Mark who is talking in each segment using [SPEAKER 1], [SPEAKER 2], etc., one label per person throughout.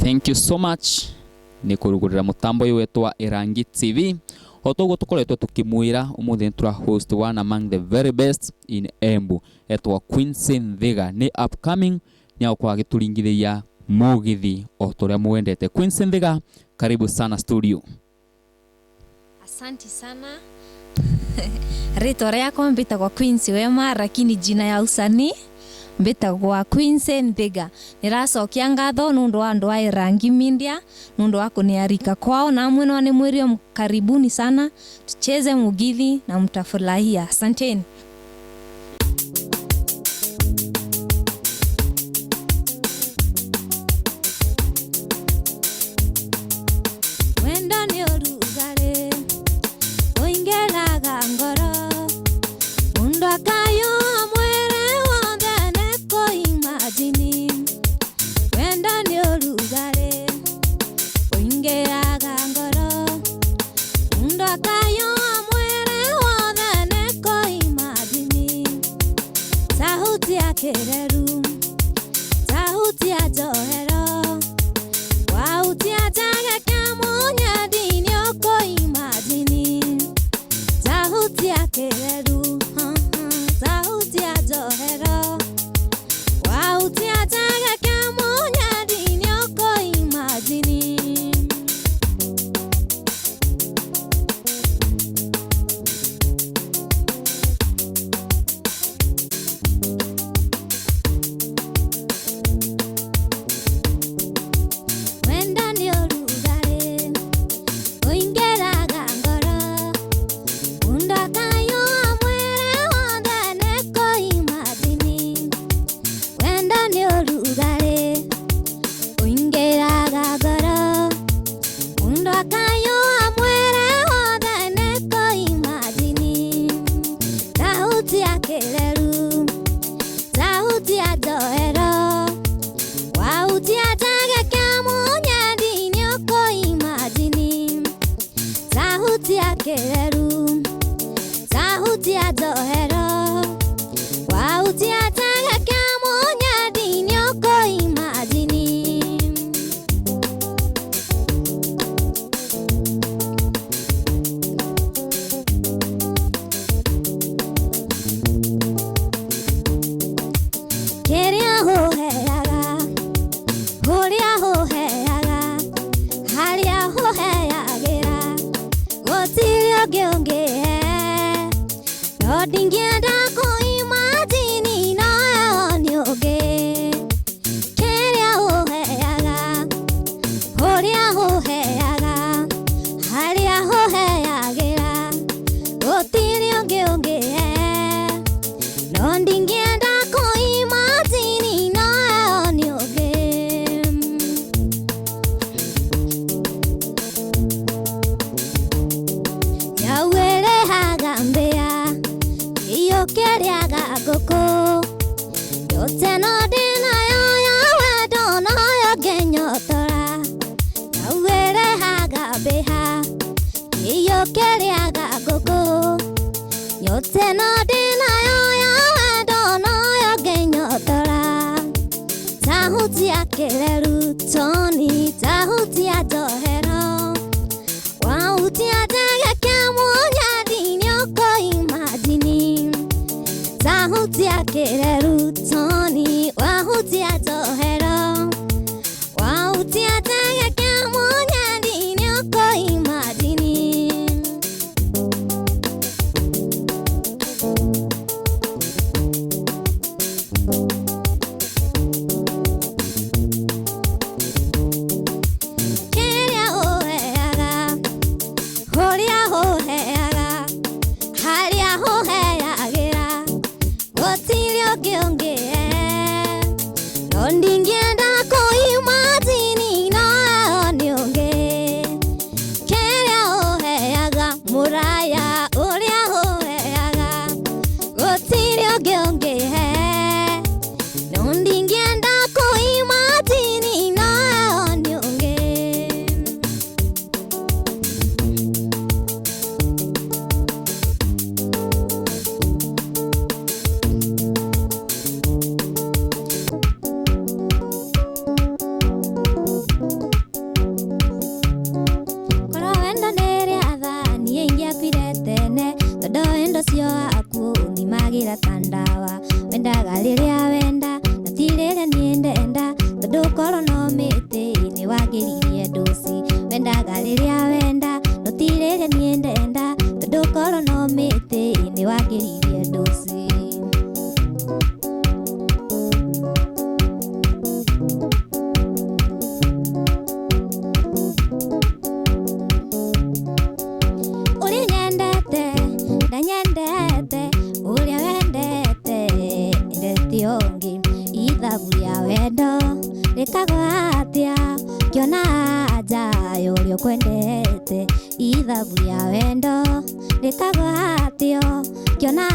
[SPEAKER 1] Thank you so much nĩ kũrugũrĩra mũtambo ũyũ wetũ wa Ĩrangi TV. O toguo tũkoretwo tũkĩmwĩra ũmũthĩ nĩ tũra host one among the very best in Embu etwa Quincy Nthiga, nĩ upcoming, nĩ agũkorwo agĩtũringithĩria mũgithi o ta ũrĩa mwendete. Quincy Nthiga, karibu sana studio.
[SPEAKER 2] Asanti sana. Rĩtwa rĩakwa mbĩtagwo Quincy Wema, lakini jina ya usanii mbĩtagwa Quincy Nthiga. Nĩracokia ngatho nũndũ wa andũ a Ĩrangi Media nũndũ wa kũniarika kwao, na amwe no nĩmwĩrio karibuni sana, tucheze mugithi na mtafurahia. Asanteni. Wendo nĩ ũrugarĩ ũingĩraga ngoro, mũndũ akayũa mwĩrĩ wothe nĩ kũimagine. Wendo nĩ ũrugarĩ ũingĩraga ngoro, mũndũ akayũa mwĩrĩ wothe nĩ kũimagine. Sauti ya kĩreru, sauti ya njohero, wautia njage munyendi nĩ ũkũimagine. Sauti ya kĩreru, sauti ya njohero, wautia njage munyendi nĩ ũkũimagine. Wendo nĩ ũrugarĩ ũingĩraga ngoro, mũndũ akayũa mwĩrĩ wothe nĩ kũimagine. Wendo nĩ ũrugarĩ ũingĩraga ngoro, mũndũ akayũa mwĩrĩ wothe nĩ kũimagine. Sauti ya kĩreru, sauti ya njohero, wautia njage kĩa munyendi nĩ ũkũimagine. Sauti ya kĩreru, sauti ya njohero, wautia njage kĩa munyendi nĩ ũkũimagine. Kĩrĩa ũheaga, ũrĩa ũheaga, harĩa ũheagĩra, gũtirĩ ũngĩ ũngĩhe. No ndingĩenda kũimagine no nĩ ũngĩ. Kĩrĩa ũheaga, ũrĩa ũheaga, harĩa ũheagĩra, gũtirĩ ũngĩ ũngĩhe. No ndingĩenda kũimagine no nĩ ũngĩ. Nyau ĩrĩhaga mbĩa, iyũkĩrĩaga ngũkũ. Yote no ndĩnayo ya wendo noyo ngĩnyotora. Nyau ĩrĩhaga mbĩa, iyũkĩrĩaga ngũkũ. Yote no ndĩnayo ya wendo noyo ngĩnyotora. Sauti ya kĩreru toni, sauti ya njohero, wautia njage kĩa munyendi nĩ ũkũimagine. Sauti ya kĩreru toni, wautia njohero, wautia njage kĩa munyendi nĩ ũkũimagine. Kiona anja ũrĩa ũkwendete ithabu rĩa wendo rĩkagwatio kĩona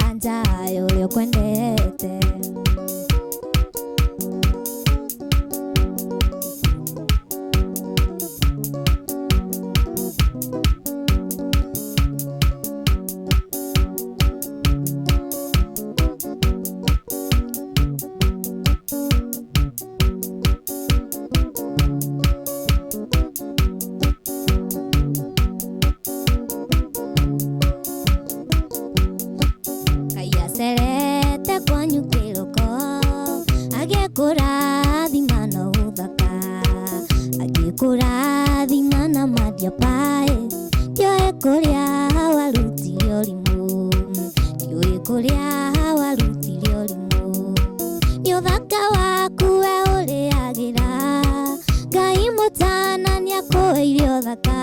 [SPEAKER 2] anja ũrĩa ũkwendete. Ngai acerete kwanyu kĩroko agĩkũrathima na ũthaka agĩkũrathima na mathiapaĩ ndiũĩ kũrĩa warutire ũrimũ ndiũĩ kũrĩa warutire ũrimũ nĩ ũthaka waku we ũrĩagĩra Ngai mũtana nĩakũheire ũthaka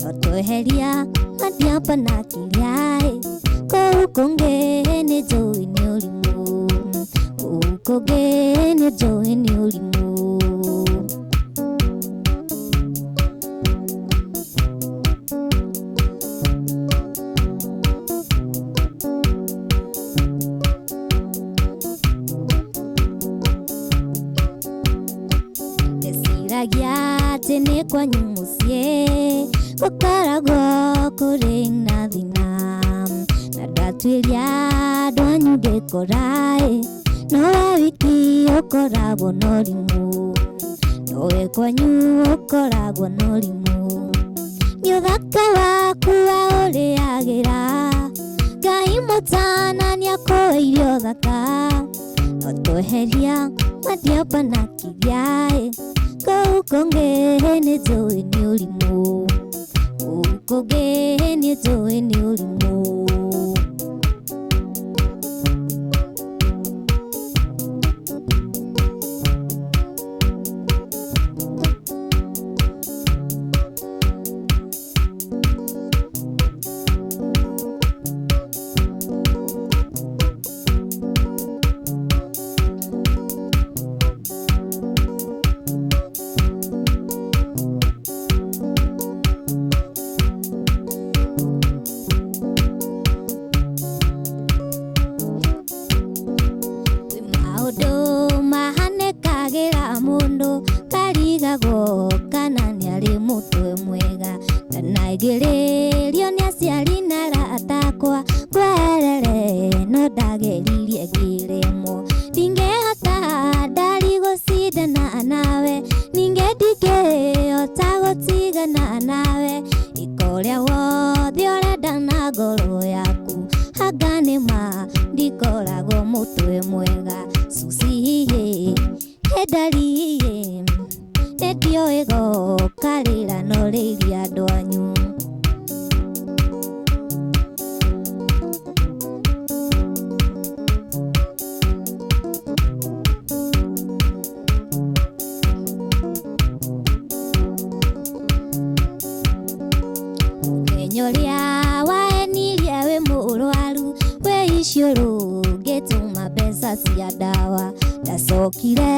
[SPEAKER 2] no tweheria mathiapa na kĩrĩa kũu kũngĩ nĩ njũĩ nĩ ũrimũ kũu kũngĩ nĩ njũĩ nĩ ũrimũ. Ndeciragia atĩ nĩ kwanyu mũciĩ gũkoragwo kũrĩ na thĩna na ndatuĩria andũ anyu ngĩkora-ĩ nowe wiki ũkoragwo na ũrimũ nowe kwanyu ũkoragwo na ũrimũ nĩ ũthaka waku we ũrĩagĩra Ngai mũtana nĩakũheire ũthaka no tweheria mathiapa na kĩrĩa-ĩ kũu kũngĩ nĩ njũĩ nĩ ũrimũ kũu kũngĩ nĩ njũĩ nĩ ũrimũ. Kwĩ maũndũ mahanĩkagĩra mũndũ karigagwo kana nĩarĩ mũtwe mwega ndanaigĩrĩrio nĩ aciari na arata akwa ngwerere no ndageririe ngĩremwo ndingĩhota ndari gũcindana nawe ningĩ ndingĩhota gũtigana nawe ĩka ũrĩa wothe ũrenda na ngoro yaku anga nĩ ma ndikoragwo mũtwe mwega Susie ĩndariĩ nĩ ndiũĩ gokarĩra no rĩria andũ anyu. Mũthenya ũrĩa waenirie wĩ mũrwaru wĩ iciũrũ ngĩtũma mbeca cia ndawa ndacokire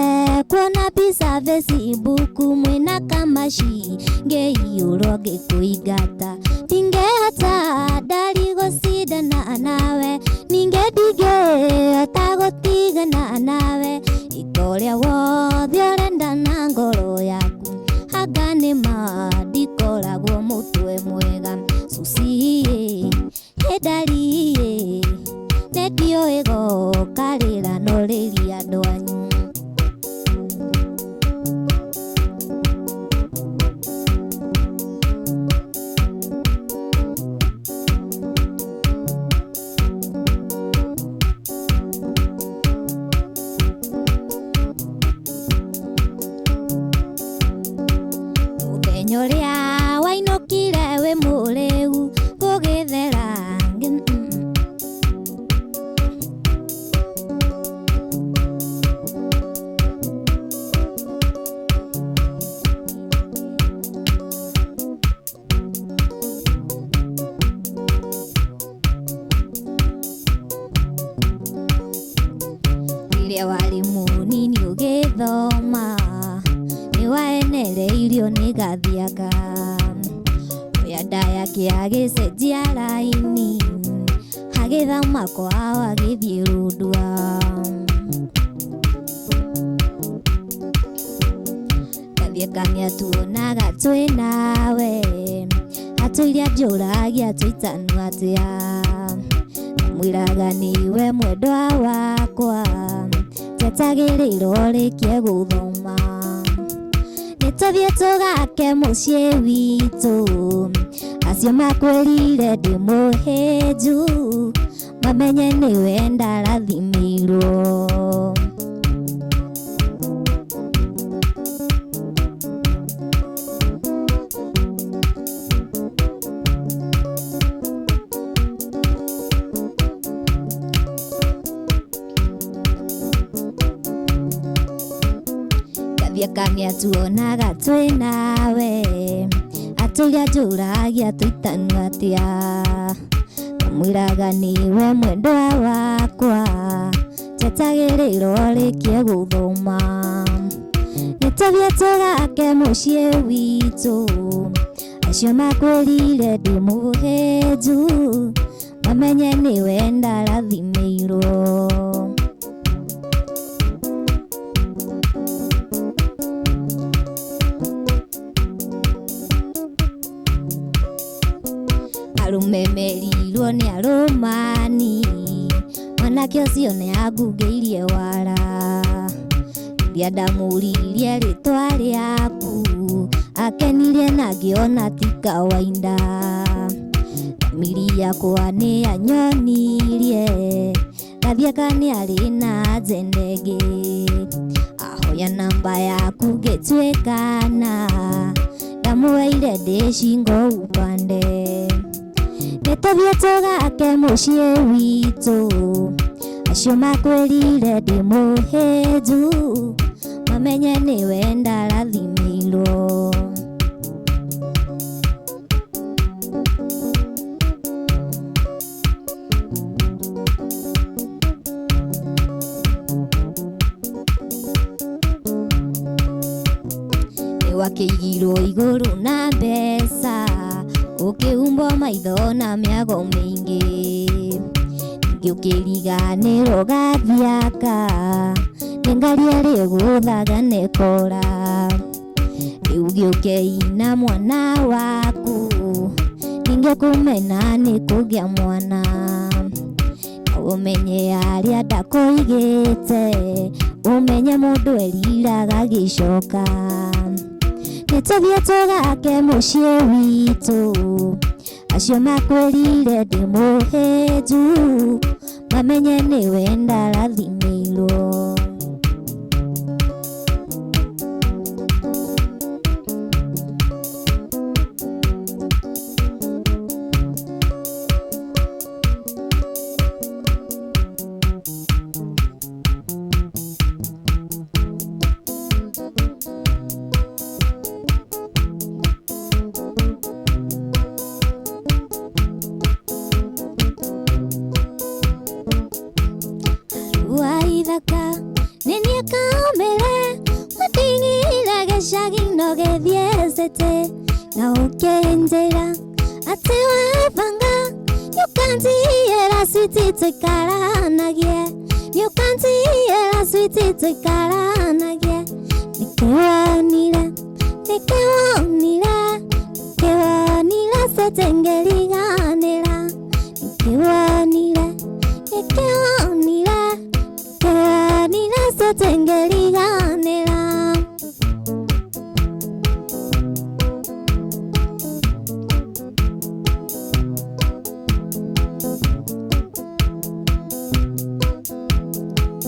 [SPEAKER 2] kuona mbica Facebook mwĩna kamaci ngĩiyũrwo ngĩkũingata ndingĩhota ndari gũcindana nawe ningĩ ndingĩhota gũtigana nawe ĩka ũrĩa wothe ũrenda na ngoro yaku anga nĩ ma ndikoragwo mũtwe mwega Susie ĩndariĩ nĩ ndiũĩ gokarĩra no rĩria andũ anyu. Mũthenya ũrĩa Nĩanereirio nĩ gathiaka oya nda yake agĩcenjia raini agĩthama kwao agĩthiĩ rũndua. Gathiaka nĩatuonaga twĩ nawe atũiria njũragia tũitanu atĩa mwĩraga nĩwe mwendwa wakwa tetagĩrĩirwo rĩkie gũthoma nĩtũthiĩ tũgake mũciĩ witũ acio makwĩrire ndĩ mũhĩnju mamenye nĩwe ndarathimirwo. Gathiaka nĩatuonaga twĩ nawe atũria njũragia tũitanu atĩa kamwĩraga nĩwe mwendwa wakwa tetagĩrĩirwo rĩkie gũthoma nĩtũthiĩ tũgake mũciĩ witũ acio makwĩrire ndĩ mũhĩnju mamenye nĩwe ndarathimĩirwo. Arũme merirwo nĩ arũmani mwanake ũcio nĩangungĩirie wara rĩrĩa ndamũririe rĩtwa rĩaku akenirie na ngĩona ti kawaida thamiri yakwa nĩyanyonirie Gathiaka nĩarĩ na agenda ĩngĩ ahoya namba yaku ngĩtuĩkana ndamũheire ndĩ shingo upande nĩtũthiĩ tũgake mũciĩ witũ acio makwĩrire ndĩ mũhĩnju mamenye nĩwe ndarathimĩirwo. Nĩwakĩigirwo igũrũ na mbeca ũkĩhumbwo maitho na mĩago mĩingĩ ningĩ ũkĩriganĩrwo Gathiaka nĩ ngari ĩrĩgũthaga nĩkora rĩu gĩũkei na mwana waku ningĩ kũmena nĩ kũgĩa mwana na ũmenye harĩa ndakũigĩte ũmenye mũndũ eriraga agĩcoka nĩtũthiĩ tũgake mũciĩ witũ acio makwĩrire ndĩ mũhĩnju mamenye nĩwe ndarathimĩirwo. Waithaka nĩniakaumĩre wating'ire gĩcagi no gĩthiĩcĩte na ũkĩnjĩra atĩ wabanga nĩũkanjiyĩra switi tũikaranagie nĩũkanjiyĩra switi tũikaranagie nĩkĩ wonire nĩkĩ wonire nĩkĩ wonire cĩtĩ ngĩriganĩra nĩkĩ wonire nĩkĩ wonire nĩkĩ wonire cĩtĩ ngĩriganĩra.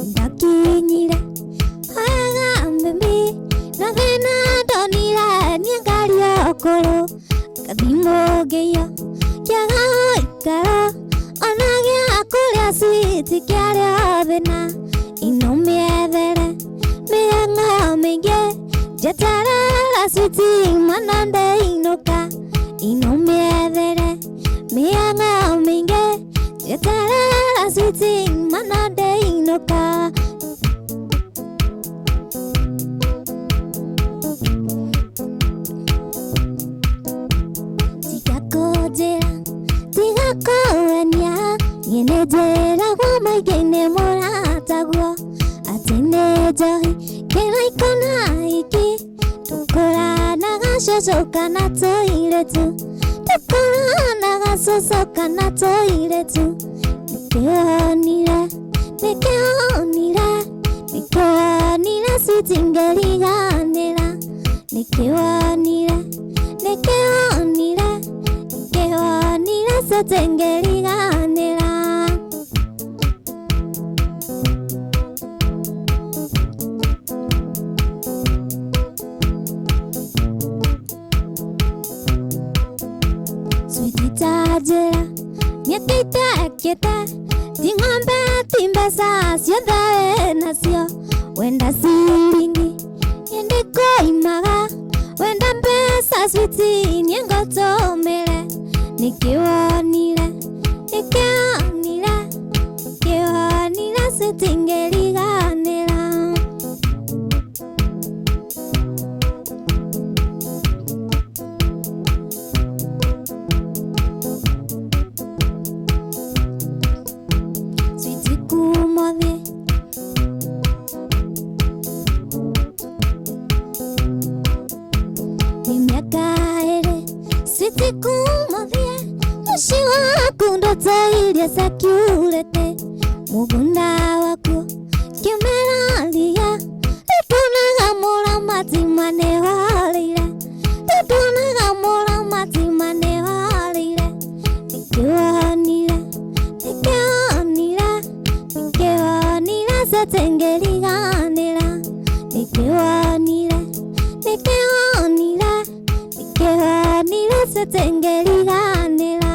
[SPEAKER 2] Ndakinyire wega mbimbi na thĩna ndonire nĩ ngari ũkũrũ ngathimwo ngĩiywo kĩaga gũikara ona gĩa kũrĩa switi kĩarĩ o thĩna ino mĩethere mĩhang'o mĩingĩ njeterera switi mana ndeinũka ino mĩethere mĩhang'o mĩingĩ njeterera switi mana ndeinũka. cũcũ kana tũirĩtu, ndũkoranaga cũcũ kana tũirĩtu. Nĩkĩonire, nĩkĩonire, nĩkĩonire citingĩriganĩra. Nĩkĩonire, nĩkĩonire, nĩkĩonire citingĩriganĩra. Sweetie ta njĩra nĩkĩte ekĩte ti ng'ombe ti mbeca ciothe wĩ nacio wenda ciringi niĩ ndĩkũimaga wenda mbeca sweetie niĩ ngũtũmĩre nĩkĩ wonire nĩkĩ wonire nĩkĩ wonire citingĩriganĩra. Sweetie kumothĩ nĩ mĩaka ĩrĩ sweetie kumothĩ mũciĩ waku ndũteirie security mũgũnda waku kĩmera ria nĩndonaga mũramati manĩhorĩire nĩndonaga mũramati manĩhorĩire nĩkĩ wonire nĩkĩ wonire nĩkĩ wonire citingĩriganĩra nĩkĩ wonire nĩkĩ wonire nĩkĩ wonire citingĩriganĩra.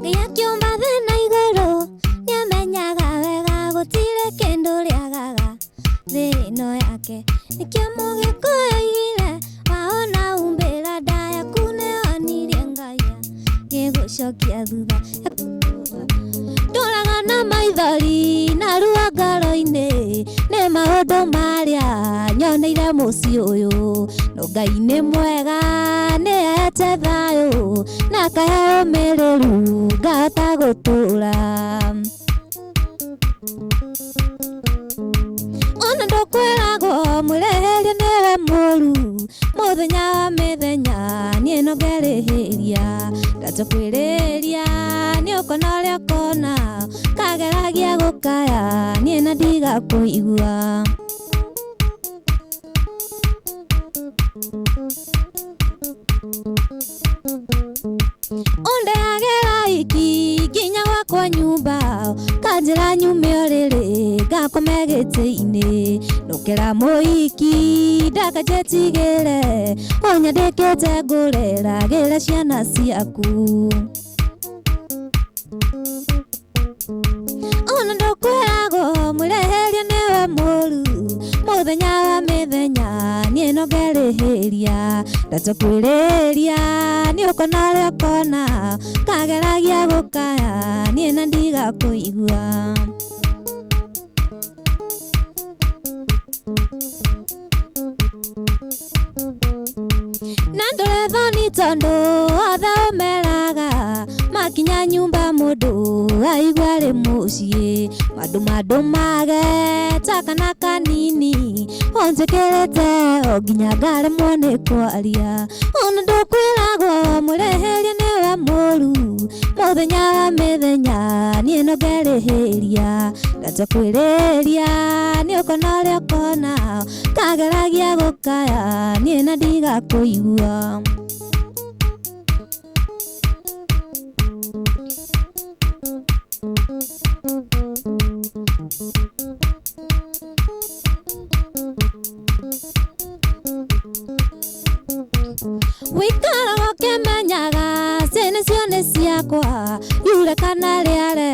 [SPEAKER 2] Ngai akiũmba thĩ na igũrũ nĩamenyaga wega gũtirĩ kĩndũ rĩagaga thĩ ĩno yake nĩkĩo mũgĩkũyũ oigire waona umbĩra nda yaku nĩonirie Ngai gĩgũcokia thutha ndũraga na maithori na ruo ngoro-inĩ nĩ maũndũ marĩa nyoneire mũciĩ ũyũ no Ngai nĩ mwega nĩahete thayũ na akahe ũmĩrĩru ngahota gũtũra. Ona ndũkwĩragwo mwĩrĩhĩria nĩwe mũru mũthenya wa mĩthenya niĩ no ngerĩhĩria ndatũkwĩrĩria nĩ ũkona ũrĩa ũkona kageragia gũkaya niĩ na ndigakũigua. Ũndehagĩra iki nginya gwakwa nyũmba kanjĩra nyume ũrĩrĩ ngakome gĩtĩ-inĩ ndũkĩra mũhiki ndakanjetigĩre ũnyandĩkĩte ngũreragĩra ciana ciaku. Ona ndũkwĩragwo mwĩrĩhĩria nĩwe mũru mũthenya wa mĩthenya niĩ no ngerĩhĩria ndatũkwĩrĩria nĩ ũkona ũrĩa ũkona kageragia gũkaya niĩ na ndigakũigua. Na ndũrĩ thoni tondũ othe ũmeraga makinya nyũmba mũndũ aigua arĩ mũciĩ mandũ mandũ mage ta kana kanini ũnjĩkĩrĩte o nginya ngaremwo nĩ kwaria ona ndũkwĩragwo mwĩrĩhĩria nĩwe mũru mũthenya wa mĩthenya niĩ no ngerĩhĩria ndatũkwĩrĩria nĩ ũkona ũrĩa ũkona kageragia gũkaya niĩ na ndigakũigua. Ciene cio nĩ ciakwa, yure kana rĩare,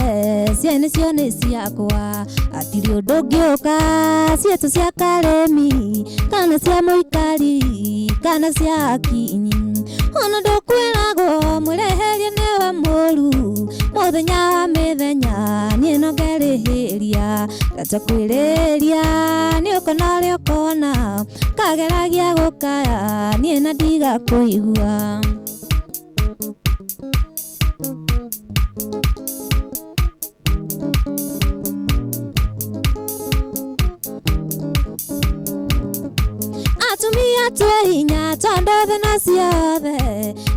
[SPEAKER 2] ciene cio nĩ ciakwa. Hatirĩ ũndũ ũngĩũka, cietu cia karĩmi, kana cia mũikari, kana cia akinyi. Ona ndũkwĩragwo mwĩreherie nĩwe mũru, mũthenya wa mĩthenya niĩ no ngerĩhĩria. Ndatakwĩrĩria nĩ ũkona ũrĩa ũkona, kageragia gũkaya niĩ na ndigakũigua. Atumia twĩ hinya tondũ thĩna ciothe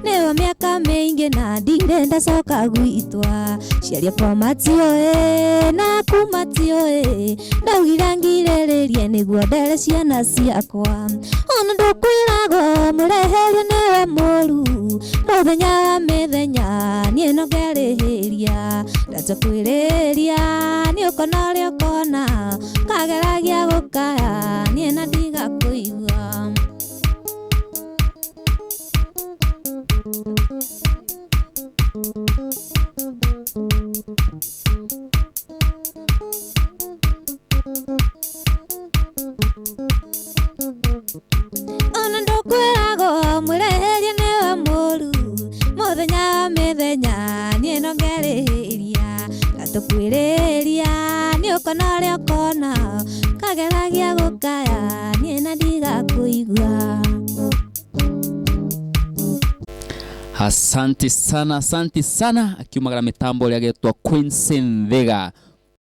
[SPEAKER 2] nĩwe mĩaka mĩingĩ na ndirĩ ndacoka gwitwa. Ciaria kwa matiũĩ na kuma tiũĩ, ndaugire ngirĩrĩrie nĩguo ndere ciana ciakwa. Ona ndũkwĩragwo mũreherie nĩwe mũru, mũthenya wa mĩthenya niĩ no ngerĩhĩria. Ndatakwĩrĩria nĩ ũkona ũrĩa ũkona, kageragia gũkaya niĩ na ndigakũigua. Ona ndũkwĩragwo mwĩreherie nĩwe mũru, mũthenya wa mĩthenya niĩ no ngerĩhĩria. Ndatũkwĩrĩria nĩ ũkona ũrĩa ũkona, kageragia gũkaya niĩ na ndigakũigua.
[SPEAKER 1] Asanti sana, asanti sana, akiumagara mitambo ria getwa Quincy Nthiga.